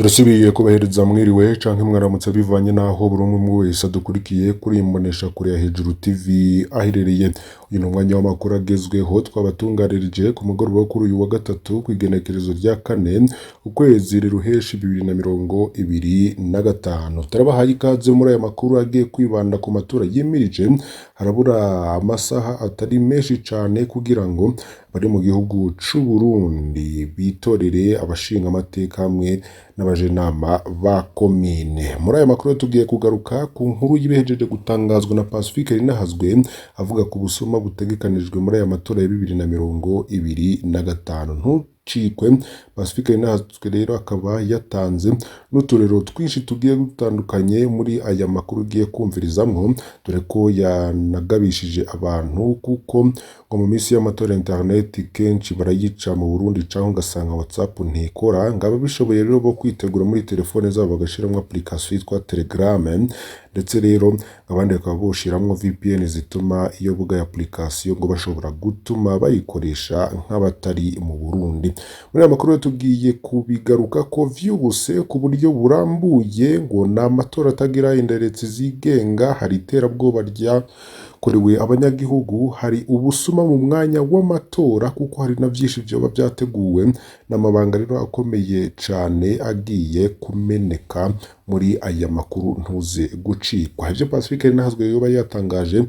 Turasubiye kubahereza mwiriwe canke mwaramutse bivanye n'aho buri umwe wese adukurikiye kuri iyi mboneshakure ya Hejuru TV aherereye. Uyu ni umwanya w'amakuru agezweho twabatunganirije ku mugoroba wo kuri uyu wa gatatu kw'igenekerezo rya kane ukwezi Ruheshi 2025. Turabahaye ikaze muri aya makuru agiye kwibanda ku matora yimirije, harabura amasaha atari menshi cane kugira ngo bari mu gihugu c'u Burundi bitorere abashingamateka hamwe n'abajenama ba komine. Muri aya makuru tugiye kugaruka ku nkuru y'ibihejeje gutangazwa na Pacifique Rinahazwe avuga ku busuma butegekanijwe muri aya matora ya 2025. Ntucikwe. Pacifique Rinahazwe rero akaba yatanze n'uturero twinshi tugiye dutandukanye muri aya makuru ugiye kumvirizamwo, dore ko yanagabishije abantu kuko ngo mu minsi y'amatora internet kenshi barayica mu Burundi canke ugasanga WhatsApp ntikora, ngo ababishoboye rero bo kwitegura muri telefone zabo bagashiramwo application yitwa Telegram, ndetse rero abandi bakaba boshiramwo VPN zituma iyo buga ya application ngo bashobora gutuma bayikoresha nk'abatari mu Burundi. Muri aya makuru rero tugiye kubigarukako vyose ku buryo burambuye, ngo ni amatora atagira inderetsi zigenga, hari iterabwoba ryakorewe abanyagihugu, hari ubusuma mu mwanya w'amatora kuko hari na vyinshi vyoba vyateguwe, n'amabanga rero akomeye cane agiye kumeneka muri aya makuru, ntuze gucikwa. Ivyo Pacifique Rinahazwe yoba yatangaje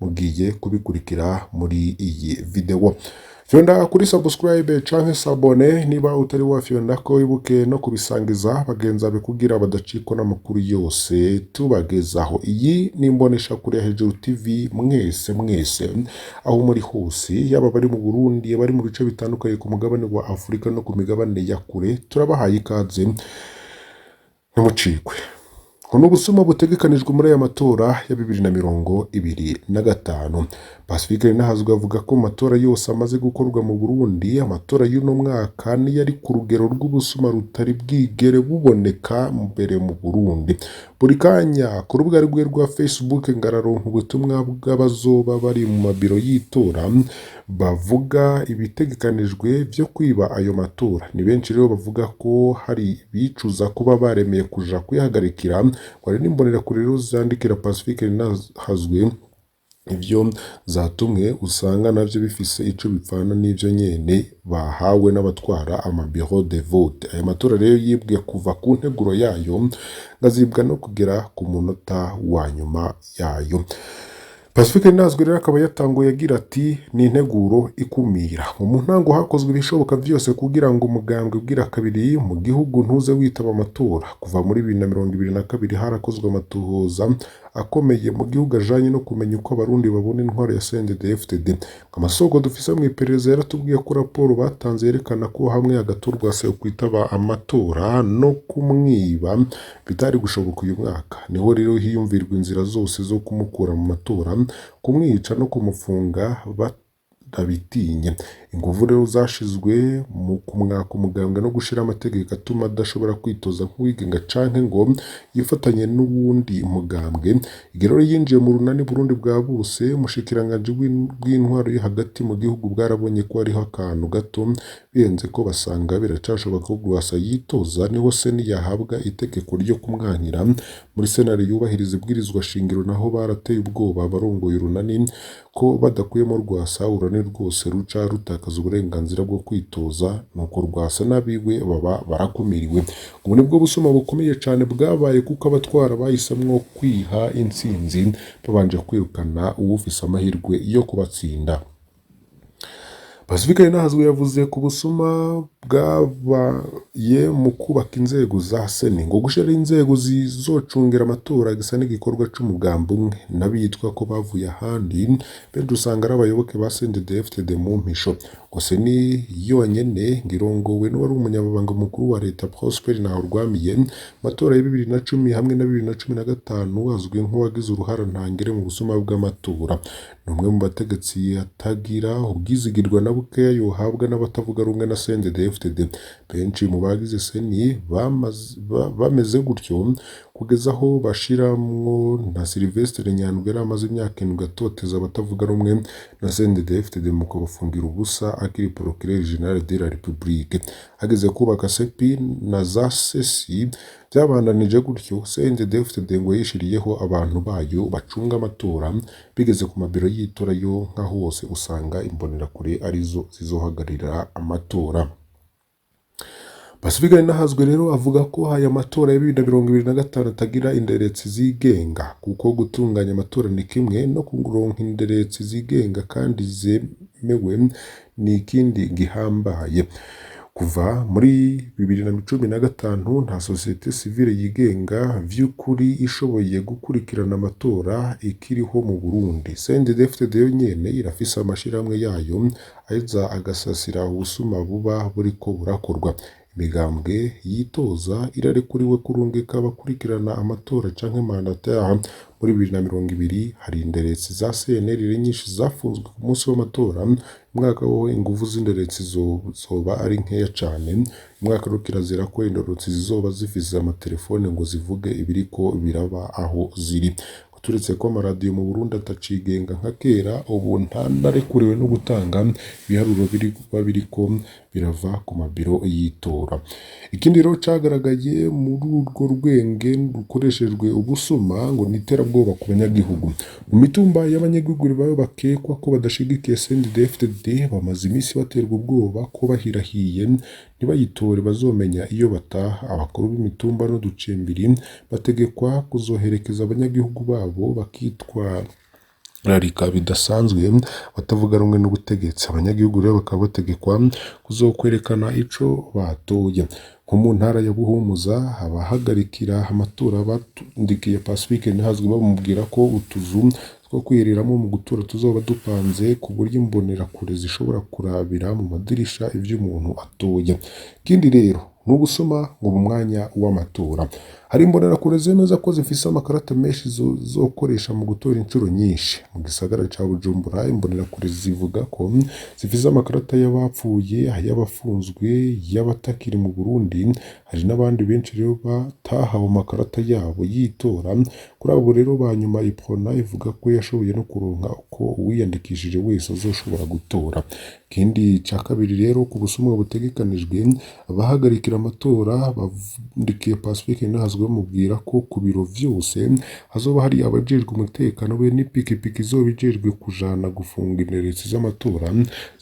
mugiye kubikurikira muri iyi video. Fyonda kuri subscribe canke s'abonner niba utari wafyonda ko, wibuke no kubisangiza bagenzi bawe kugira badacikwa n'amakuru yose tubagezaho. Iyi ni imboneshakure ya Hejuru TV, mwese mwese aho muri hose, yaba abari mu Burundi, abari mu bice bitandukanye ku mugabane wa Afurika no ku migabane ya kure, turabahaye ikaze, ntimucikwe. Ngo ni ubusuma butegekanijwe muri aya matora ya 2025. Pacifique Rinahazwe avuga ko mu matora yose amaze gukorwa mu Burundi, amatora y'uno mwaka niyo ari ku rugero rw'ubusuma rutari bwigere buboneka mbere mu Burundi. Buri kanya ku rubuga rwe rwa Facebook ngo araronka ubutumwa bw'abazoba bari mu mabiro y'itora bavuga ibitegekanijwe vyo kwiba ayo matora. Ni benshi rero bavuga ko hari bicuza kuba baremeye kuja kuyahagarikira, ngo hari n'imbonerakure rero zandikira Pacifique Rinahazwe ivyo zatumwe, usanga navyo bifise ico bipfana n'ivyo nyene bahawe n'abatwara ama bureau de vote. Aya matora rero yibwe kuva ku nteguro yayo, ngazibwa no kugera ku munota wa nyuma yayo. Pacifique Rinahazwe rero akaba yatanguye agira ati: "Ni integuro ikumira. Mu ntango hakozwe ibishoboka vyose kugira ngo umugambwe ugira kabiri mu gihugu ntuze witaba amatora. Kuva muri 2022 harakozwe amatohoza akomeye mu gihugu ajanye no kumenya uko abarundi babona intwaro ya CNDD-FDD. Amasoko dufise mw'iperereza yaratubwiye ko raporo batanze yerekana ko hamwe agatorwa kwitaba amatora no kumwiba bitari gushoboka uyu mwaka. Niho rero hiyumvirwa inzira zose zo kumukura mu matora, kumwica no kumufunga batabitinye. Inguvu rero zashizwe mu kumwaka umugambwe no gushira amategeko atuma adashobora kwitoza nk'uwigenga canke ngo yifatanye n'uwundi mugambwe. Igihe rero yinjiye mu runani Burundi bwa bose, umushikiranganji bw'intwaro yo hagati mu gihugu bwarabonye ko hariho akantu gato bihenze ko basanga biracashoboka ko Rwasa yitoza, niho CENI yahabwa itegeko ryo kumwankira. Muri sentare yubahiriza ibwirizwa shingiro naho barateye ubwoba abarongoye urunani ko badakuyemo Rwasa urunani rwose ruca rutakaza uburenganzira bwo kwitoza, nuko Rwasa n'abiwe baba barakumiriwe. Ubu nibwo busuma bukomeye cane bwabaye kuko abatwara bahisemwo kwiha intsinzi babanje kwirukana uwufise amahirwe yo kubatsinda." Pacifique Rinahazwe yavuze ku busuma bwabaye mu kubaka inzego za CENI, ngo gushiraho inzego zizocungera amatora gisa n'igikorwa c'umugambi umwe n'abitwa ko bavuye ahandi, benshi usanga ari abayoboke ba CNDD-FDD mu mpisho. Ngo CENI yonyene ngo irongowe n'uwari umunyamabanga mukuru wa leta Prosper Ntahorwamiye mu matora ya 2010 hamwe na 2015, azwi nk'uwagize uruhara ntangere mu busuma bw'amatora. Ni umwe mu bategetsi atagira ubwizigirwa na bukeya yohabwa n'abatavuga rumwe na CNDD-FDD. Benshi mu bagize CENI bameze gutyo, kugeza aho bashiramwo na Sylvestre Nyandwi yari amaze imyaka 7 atoteza abatavuga rumwe na CNDD-FDD mu kubafungira ubusa akiri procureur général de la République. Hageze kubaka CEPI na za CECI byabandanije gutyo. CNDD-FDD ngo yishiriyeho abantu bayo bacunga amatora. Bigeze ku mabiro y'itora yo nka hose usanga imbonerakure arizo zizohagararira amatora. Pacifique Nininahazwe rero avuga ko aya matora ya 2025 atagira inderetsi zigenga, kuko gutunganya amatora ni kimwe no kuronka inderetsi zigenga kandi zemewe ni ikindi gihambaye. Kuva muri 2015 nta société civile yigenga vy'ukuri ishoboye gukurikirana amatora ikiriho mu Burundi. CNDD-FDD yo nyene irafise amashirahamwe yayo aheza agasasira ubusuma buba buriko burakorwa. Imigambwe yitoza irarekuriwe kurungika abakurikirana amatora canke mandataire. Muri 2020 hari inderetsi za CNL nyinshi zafunzwe ku munsi w'amatora. Umwaka wo inguvu z'inderetsi zoba ari nkeya cane. Umwaka rero kirazira ko indorotsi zizoba zifise amatelefone ngo zivuge ibiriko biraba aho ziri. Turetse ko amaradiyo mu Burundi atacigenga nka kera, ubu ntanarekuriwe no gutanga ibiharuro biba biriko birava ku mabiro y'itora. Ikindi rero cagaragaye muri urwo rwenge rukoreshejwe ubusuma ngo ni iterabwoba ku banyagihugu. Mu mitumba y'abanyagihugu bayo bakekwa ko badashigikiye CNDD-FDD bamaze iminsi baterwa ubwoba ko bahirahiye ntibayitore bazomenya iyo bataha. Abakuru b'imitumba n'uducimbiri bategekwa kuzoherekeza abanyagihugu babo bakitwararika bidasanzwe batavuga rumwe n'ubutegetsi. Abanyagihugu rero bakaba bategekwa kuzokwerekana ico batoye. Nko mu ntara ya Buhumuza, abahagarikira amatora batundikiye Pacifique Ntihazwe bamubwira ko utuzu two kwihereramo mu gutora tuzoba dupanze ku buryo imbonerakure zishobora kurabira mu madirisha ivyo umuntu atoye. Ikindi rero ni ubusuma ngo mu mwanya w'amatora hari imbonerakure zemeza ko zifise amakarata menshi zokoresha mu gutora inshuro nyinshi. Mu gisagara ca Bujumbura imbonerakure zivuga ko zifise amakarata y'abapfuye, ay'abafunzwe, y'abatakiri mu Burundi. Hari n'abandi benshi rero batahawe amakarata yabo y'itora. Kuri abo rero ba nyuma, Iprona ivuga ko yashoboye no kuronka uko uwiyandikishije wese azoshobora gutora. Ikindi ca kabiri rero ku busumwa butegekanijwe, abahagarikira amatora bandikiye Pacifique Ntihazwe bamubwira ko ku biro vyose hazoba hari abajejwe umutekano be n'ipikipiki izoba ijejwe kujana gufunga inderetsi z'amatora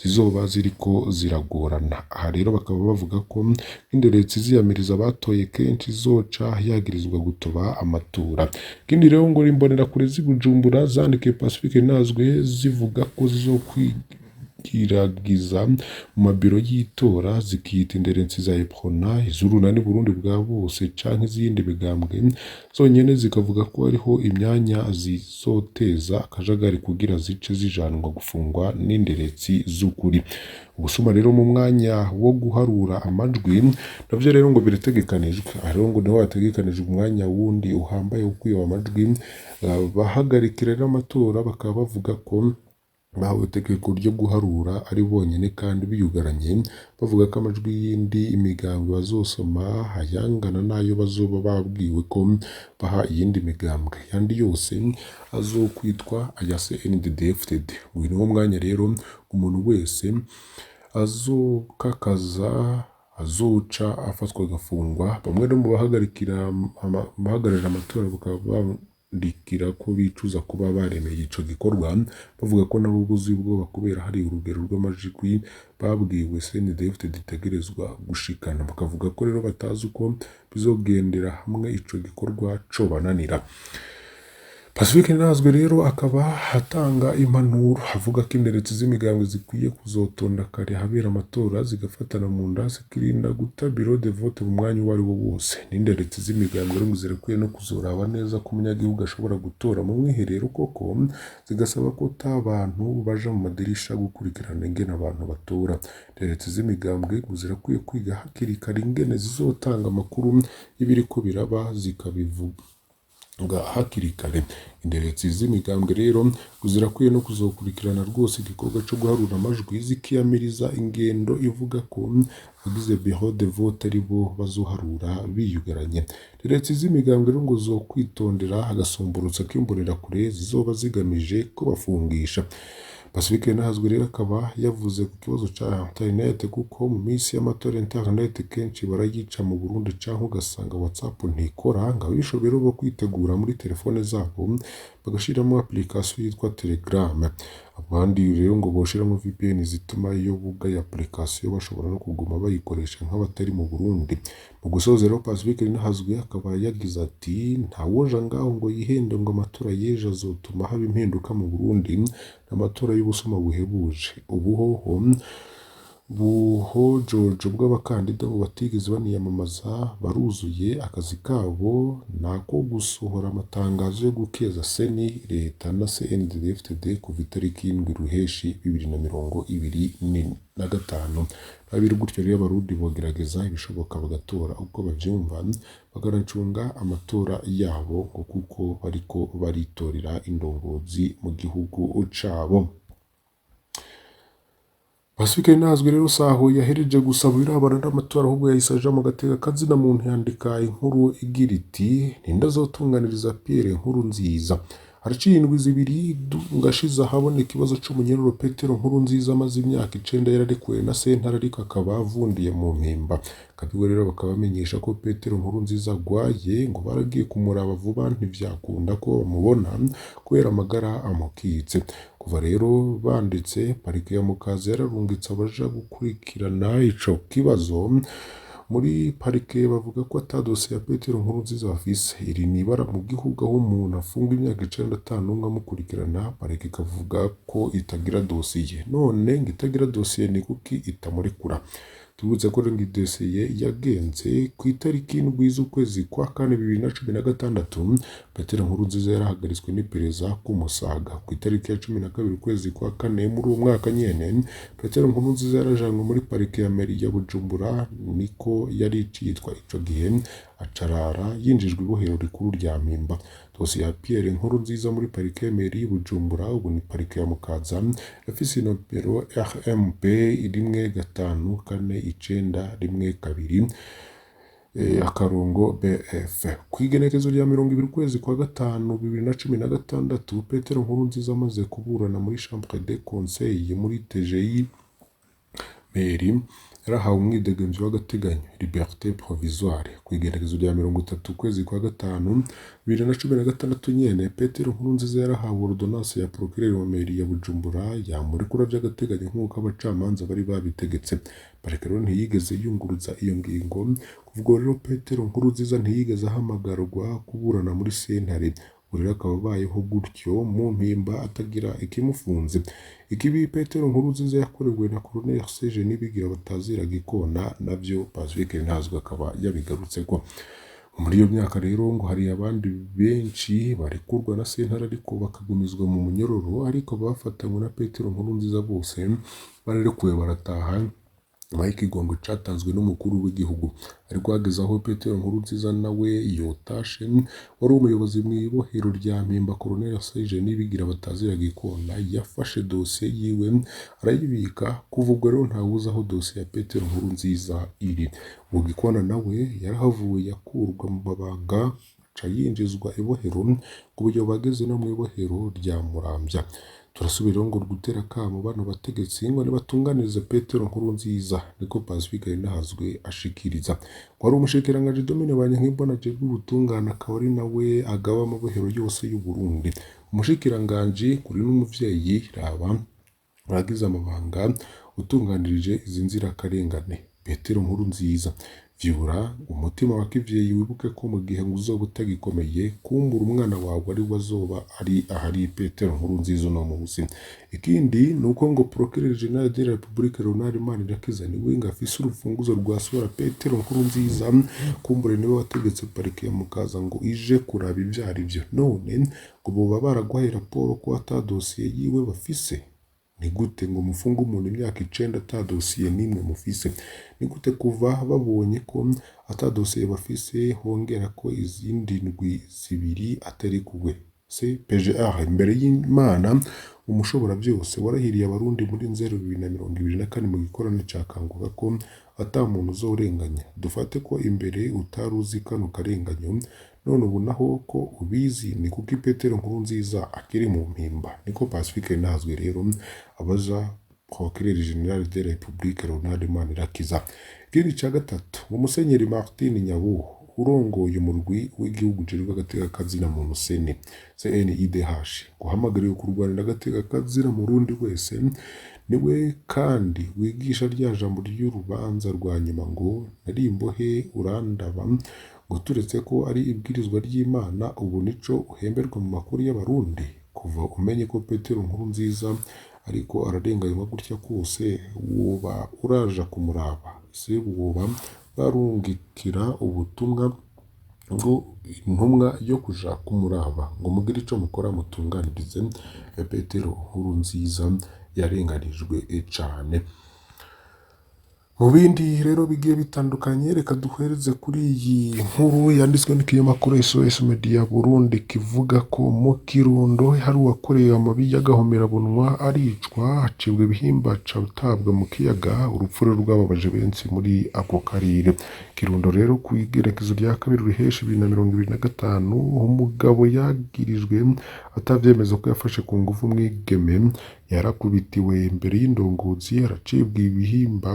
zizoba ziriko ziragorana. Aha rero bakaba bavuga ko inderetsi ziyamiriza abatoye kenshi zoca yagirizwa gutoba amatora. Ikindi rero ngo imbonerakure z'i Bujumbura zandikiye Pacifique Ntihazwe zivuga ko zizokwiragiza mu mabiro y'itora zikiyita inderetsi za Iprona, iz'urunani Burundi bwa bose canke izindi migambwe zonyene, zikavuga ko hariho imyanya zizoteza akajagari kugira zice zijanwa gufungwa n'inderetsi z'ukuri. Ubusuma rero mu mwanya wo guharura amajwi navyo rero ngo birategekanijwe. Aha rero ngo niho hategekanijwe umwanya wundi uhambaye wo kwiba amajwi. Abahagarikira rero amatora bakaba bavuga ko bahawe itegeko ryo guharura ari bonyene kandi biyugaranye, bavuga ko amajwi y'indi imigambwe bazosoma ayangana n'ayo bazoba babwiwe ko baha iyindi migambwe, ayandi yose azokwitwa aya CNDD-FDD. Uyu niwo mwanya rero umuntu wese azokakaza azoca afatwa agafungwa. Bamwe no mu bahagararira amatora bakaba bandikira ko bicuza kuba baremeye ico gikorwa, bavuga ko nabo buzuye ubwoba kubera hari urugero rw'amajwi babwiwe CNDD-FDD itegerezwa gushikana, bakavuga ko rero batazi uko bizogendera hamwe ico gikorwa cobananira. Pacifique Ntihazwe rero akaba atanga impanuro avuga ko inderetsi z'imigambwe zikwiye kuzotonda kare ahabera amatora, zigafatana mu nda, zikirinda guta bureau de vote mu mwanya uwo ari wo wose. N'inderetsi z'imigambwe rero ngo zirakwiye no kuzoraba neza ko umunyagihugu ashobora gutora mu mwiherero koko, zigasaba ko ata bantu baja mu madirisha gukurikirana ingene abantu batora. Inderetsi z'imigambwe ngo zirakwiye kwiga hakiri kare ingene zizotanga amakuru y'ibiriko biraba, zikabivuga bwa hakiri kare. Inderetsi z'imigambwe rero ngo zirakwiye no kuzokurikirana rwose igikorwa co guharura amajwi, zikiyamiriza ingendo ivuga ko abagize bureau de vote ari bo bazoharura biyugaranye. Inderetsi z'imigambwe rero ngo zokwitondera agasomborotso k'imbonerakure zizoba zigamije kubafungisha. Pacifique Nahazwe rero akaba yavuze ku kibazo ca internet, kuko mu minsi y'amatora internet kenshi barayica mu Burundi, canke ugasanga WhatsApp ntikora, ngo ababishoboye rero bo kwitegura muri telefone zabo bagashiramo application yitwa Telegram. Abandi rero ngo boshiramo VPN zituma iyo bugaye application bashobora no kuguma bayikoresha nk'abatari mu Burundi. Mu gusoza rero, Pacifique Nahazwe akaba yagize ati: "Ntawoja ngaho ngo yihende ngo amatora y'ejo azotuma haba impinduka mu Burundi, amatora y'ubusuma buhebuje, ubuhoho buhojojo bw'abakandida ngo batigeze baniyamamaza baruzuye. Akazi kabo ni ako gusohora amatangazo yo gukeza CENI, leta na CNDD-FDD kuva itariki 7 Ruheshi 2025." Babiri gutyo rero, Abarundi bogerageza ibishoboka bagatora uko bavyumva, bakanacunga amatora yabo ngo kuko bariko baritorera indongozi mu gihugu cabo. Pacifique Nahazwe rero saho yahereje gusaba ibirabana n'amatora, ahubwo yahise aja mu gateka kazina muntu, yandika inkuru igira iti: "Ninde azotunganiriza Pierre Nkurunziza?" Haraciye indwi 2 ngashize ahabona ikibazo c'umunyororo Petero Nkurunziza amaze imyaka 9 yararekuwe na sentare, ariko akaba avundiye mu Mpimba. Kabiwe rero bakaba bamenyesha ko Petero Nkurunziza agwaye, ngo baragiye kumuraba vuba ntivyakunda ko bamubona kubera amagara amukitse. Kuva rero banditse, parike ya Mukaza yararungitse abaja gukurikirana ico kibazo. Muri parike bavuga ko ata dosiye ya Petero Nkurunziza bafise. Iri ni ibara mu gihugu aho umuntu afungwa imyaka 9 ata n'umwe amukurikirana, parike ikavuga ko itagira dosiye. None ngo itagira dosiye ni kuki itamurekura? Tubibutse ko ngo idosiye yagenze ku itariki 7 z'ukwezi kwa kane 2016, Petero Nkurunziza yarahagaritswe n'iperereza ku Musaga. Ku itariki ya 12 ukwezi kwa kane muri uwo mwaka nyene, Petero Nkurunziza yarajanwe muri parike ya mairie ya Bujumbura, niko yari icitwa ico gihe, acarara yinjijwe ibohero rikuru rya Mpimba. Dosiye ya Pierre Nkurunziza muri parike ya mairie y'Bujumbura, ubu ni parike ya Mukaza, yafise inomero RMP 154912 akarongo BF. Ku igenekerezo rya 20 ukwezi kwa gatanu 2016, Petero Nkurunziza amaze kuburana muri Chambre de Conseil muri TGI Mairie, yarahawe umwidegemvyo w'agateganyo, liberté provisoire. Ku igenekerezo rya 30 ukwezi kwa gatanu 2016 nyene, Petero Nkurunziza yarahawe ordonnance ya procureur wa mairie ya Bujumbura yamurekura vy'agateganyo nk'uko abacamanza bari babitegetse. Parike rero ntiyigeze yunguruza iyo ngingo. Kuva ubwo rero Petero Nkurunziza ntiyigeze ahamagarwa kuburana muri sentare. Ubu rero akaba abayeho gutyo mu Mpimba atagira ikimufunze. Ikibi Petero Nkurunziza yakorewe na Colonel Serge Nibigira batazira gikona, navyo Pacifique Ntazwe akaba yabigarutseko. Muri iyo myaka rero ngo hari abandi benshi barekurwa na sentare ariko bakagumizwa mu munyororo, ariko bafatanywe na Petero Nkurunziza bose bararekuwe barataha nyuma y'ikigongo catanzwe n'umukuru w'igihugu. Ariko hageze aho Petero Nkurunziza nawe yotashe, wari umuyobozi mw'ibohero rya Mpimba, Colonel Serge Nibigira batazira gikona, yafashe dosiye yiwe arayibika. Kuva ubwo rero ntawuzi aho dosiye ya Petero Nkurunziza iri. Uwo Gikona nawe yarahavuye akurwa mu mabanga, aca yinjizwa ibohero ku buryo bageze no mw'ibohero rya Muramvya. Turasubira ngo gutera akamo bano bategetsi ngo nibatunganirize Petero Nkurunziza, niko Pacifique Nahazwe ashikiriza. Wari umushikiranganji Domine Banyankimbona ajejwe ubutungane, akaba ari nawe agaba amabohero yose y'u Burundi. Umushikiranganji kuri n'umuvyeyi, raba uragize amabanga utunganirije izi nzirakarengane. Petero Nkurunziza, vyura umutima wa kivyeyi, wibuke ko mu gihe uzoba utagikomeye, kumbura umwana wawe ari we azoba ari ahari Petero Nkurunziza uno munsi. Ikindi ni uko ngo Procureur General de la République Leonard Manirakiza niwe ngo afise urufunguzo rwasohora Petero Nkurunziza, kumbure niwe wategetse parike ya Mukaza ngo ije kuraba ivyo arivyo. None ngo boba baraguhaye raporo ko ata dosiye yiwe bafise? Ni gute ngo mufunge umuntu imyaka 9 ata dosiye n'imwe mufise? Ni gute kuva babonye ko ata dosiye bafise hongera ko izindi ndwi 2 atarekuwe? CPGR imbere y'Imana umushobora byose warahiriye abarundi muri nzero 2024 mu gikorane ca Kanguka ko ata muntu uzorenganya. Dufate ko imbere utari uzi kano karenganyo, none ubu naho ko ubizi, ni kuki Petero Nkurunziza akiri mu mpimba? Niko Pacifique Nininahazwe rero abaza Procureur General de la République Leonard Manirakiza. Ikindi ca gatatu, Musenyeri Martin Nyabuhu urongoye umurwi w'igihugu ujejwe agateka kazina muntu sene CNIDH guhamagariwe kurwanira agateka kazina murundi wese, niwe kandi wigisha rya jambo ry'urubanza rwa nyuma ngo nari imbohe urandaba, ngo turetse ko ari ibwirizwa ry'Imana ubu nico uhemberwa mu makuru y'abarundi. Kuva umenye ko Petero Nkurunziza ariko ararenganywa gutya kose, woba uraja kumuraba? Ese woba barungikira ubutumwa ngo intumwa yo kuja kumuraba ngo mugire ico mukora mutunganirize Petero Nkurunziza yarenganijwe cane. Mu bindi rero bigiye bitandukanye, reka duhereze kuri iyi nkuru yanditswe n'ikinyamakuru SOS Media Burundi kivuga ko mu Kirundo hari uwakoreye amabi y'agahomerabunwa aricwa, acibwa ibihimba aca atabwa mu kiyaga. Urupfu rero rwababaje benshi muri ako karere. Kirundo rero ku igerekezo rya 2 Ruheshi 2025, umugabo yagirijwe atavyemeza ko yafashe ku ngufu umwigeme, yarakubitiwe imbere y'indongozi aracibwa ibihimba,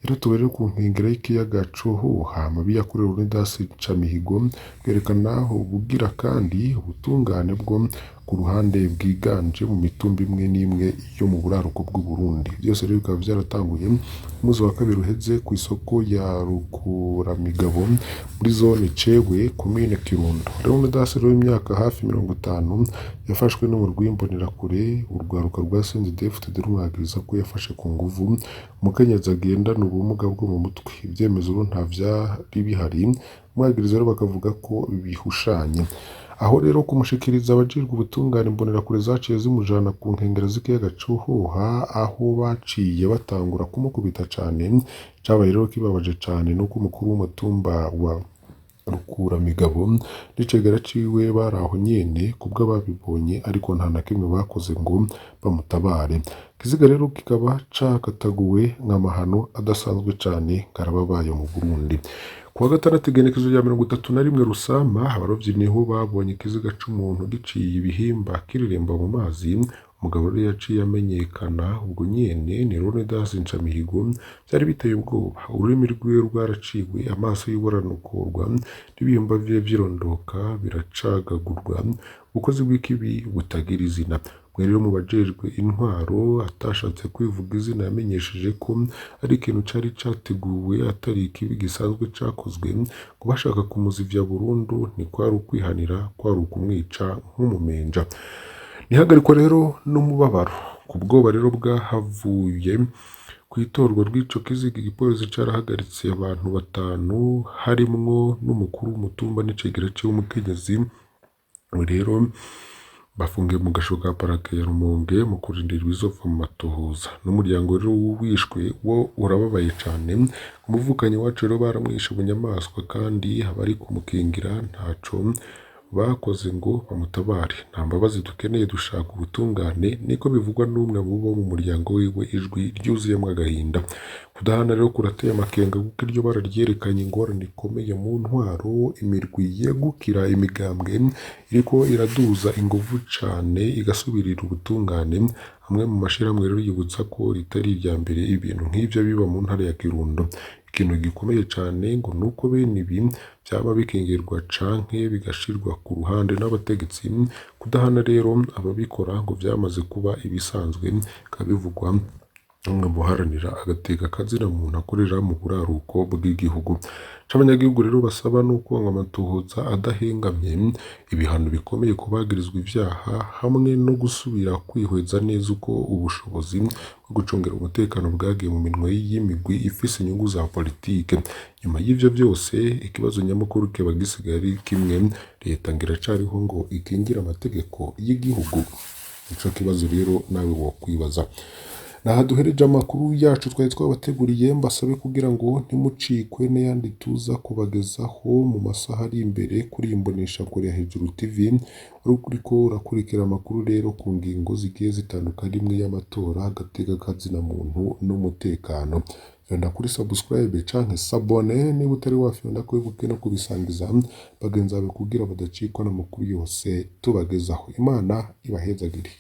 yaratowe rero ku nkengera y'ikiyaga Cohoha. Amabi yakorewe Leonidas Ncamihigo bwerekana ubugira kandi ubutungane bwo ku ruhande bwiganje mu mitumba imwe n'imwe yo mu buraruko bw'u Burundi. Byose rero bikaba byaratanguye umunsi wa kabiri uheze ku isoko ya Rukuramigabo muri zone Cewe, komine Kirundo. Leonidas rero w'imyaka hafi 50 yafashwe n'umurwi w'imbonerakure urwaruka rwa CNDD-FDD rumwagiriza ko yafashe ku nguvu umukenyezi agendana ubumuga bwo mu mutwe. Ibyemezo rero nta vyari bihari, umwagiriza rero bakavuga ko bihushanye. Aho rero kumushikiriza abajejwe ubutungane, imbonerakure zaciye zimujana ku nkengera z'ikiyaga Cohoha, aho baciye batangura kumukubita cane. Cabaye rero kibabaje cane nuko umukuru w'umutumba wa Rukuramigabo n'icegera ciwe bari aho nyene kubwo ababibonye, ariko nta na kimwe bakoze ngo bamutabare. Ikiziga rero kikaba cakataguwe nk'amahano adasanzwe cane karababaye mu Burundi. Kuwa gatandatu igenekerezo rya 31 Rusama, abarovyi niho babonye ikiziga c'umuntu giciye ibihimba kireremba mu mazi. Umugabo rero yaciye amenyekana ubwo nyene ni Leonidas Ncamihigo. Vyari biteye ubwoba, ururimi rwiwe rwaraciwe, amaso yiwe aranukurwa, n'ibihimba vyiwe vyirondoka biracagagurwa, ubukozi bw'ikibi butagira izina. Umwe rero mu bajejwe intwaro atashatse kwivuga izina yamenyesheje ko ari ikintu cari categuwe, atari ikibi gisanzwe cakozwe, ngo bashaka kumuzivya burundu, ntikwari ukwihanira, kwari ukumwica nk'umumenja. Nihagarikwa rero n'umubabaro ku bwoba rero bwahavuye ku itorwa rw'ico kiziga, igipolisi carahagaritse abantu 5 harimwo n'umukuru w'umutumba n'icegera ciwe w'umukenyezi. Rero bafungiwe mu gasho ka parake ya Rumonge mu kurindira ibizova mu matohoza. N'umuryango rero w'uwishwe wo urababaye cane. Umuvukanyi wacu rero baramwishe bunyamaswa, kandi abari kumukingira ntaco bakoze ngo bamutabare. Nta mbabazi dukeneye, dushaka ubutungane, niko bivugwa n'umwe mu bo mu muryango wiwe, ijwi ryuzuyemwo agahinda. Kudahana rero kurateye amakenga kuko iryo bara ryerekanye ingorane ikomeye mu ntwaro, imirwi yegukira imigambwe iriko iraduza inguvu cane igasubirira ubutungane. Amwe mu mashirahamwe rero yibutsa ko ritari irya mbere ibintu nk'ivyo biba mu ntara ya Kirundo. Ikintu gikomeye cane ngo nuko bene ibi vyaba bikingirwa canke bigashirwa ku ruhande n'abategetsi. Kudahana rero ababikora ngo vyamaze kuba ibisanzwe, bikaba bivugwa n'umwe mu baharanira agateka kazina muntu akorera mu buraruko bw'igihugu. Ico abanyagihugu rero basaba nuko ngo amatohoza adahengamye, ibihano bikomeye ku bagirizwa ivyaha, hamwe no gusubira kwihweza neza uko ubushobozi bwo gucungera umutekano bwagiye mu minwe y'imigwi ifise inyungu za politike. Nyuma y'ivyo vyose, ikibazo nyamukuru kiba gisigaye ari kimwe: leta ngo iracariho ngo ikingire amategeko y'igihugu? Ico kibazo rero nawe wokwibaza. Naha duhereje amakuru yacu twari twabateguriye, mbasabe kugira ngo ntimucikwe n'ayandi tuza kubagezaho mu masaha ari imbere kuri iyi mboneshakure ya Hejuru TV. Wari uriko urakurikira amakuru rero ku ngingo zigiye zitandukanye, imwe y'amatora, agateka kazina muntu n'umutekano. Fyonda kuri subscribe canke s'abonner niba utari wafyonda, wibuke no kubisangiza bagenzi bawe kugira badacikwa n'amakuru yose tubagezaho. Imana ibahezagire.